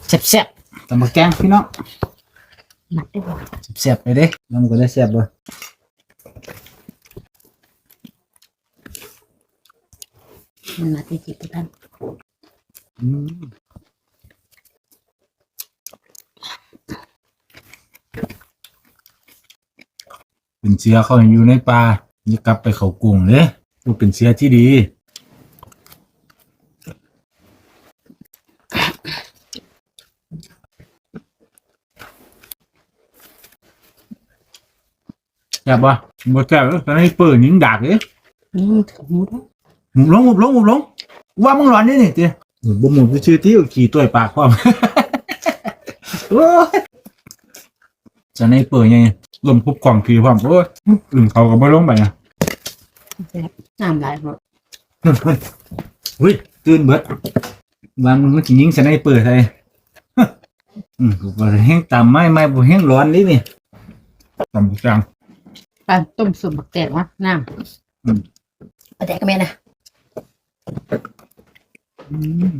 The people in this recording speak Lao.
ແຊບໆ ຕຳບັກແຕງພີ່ນ້ອງ ມັກເດ້ ແຊບໆ ເລີຍເດ້ ລຳກໍໄດ້ແຊບບໍ່ ມັນມາຕິດໆ ກັນ ອືມ ເປັນເສືອເຂົາໃຫ້ຢູ່ໃນປ່າ ຢ່າກັບໄປເຂົ້າກົງເດ້ ບໍ່ເປັນເສືອທີ່ດີ ແຊບບໍ່? ບໍ່ແຊບເດ້ ຕອນນີ້ເປີດຍິງດາກເດ້ ອືມ ຫູ ຫູລົງ ຫູລົງ ຫູລົງ ວ່າມຶງຫຼອນນີ້ນີ້ຕິ ບໍ່ໝູບຊື່ໆ ຕິ ຂີ້ຕົວຍປາກພ້ອມ ໂອ້ຍ ສະໄນເປີໃຫຍ່ ລົມຄຸບຂອງຂີ້ພ້ອມ ໂອ້ຍ ອື່ນເຂົາກໍບໍ່ລົງໄປນະ ແຊບ ນ້ຳຫຼາຍໂພດ ເຮີ້ຍ ຕື່ນເບິດ ວ່າມັນຊິຍິງສະໄນເປີໃສ່ ອືມ ແຮງຕຳໄມ້ ໄມ້ບໍ່ແຮງຮ້ອນເດ້ນີ້ ຕຳບັກແຕງ ປາຕົ້ມສົ້ມບັກແຕງວະ ນ້ຳ ອືມ ປາແດກກໍແມ່ນນະ ອືມ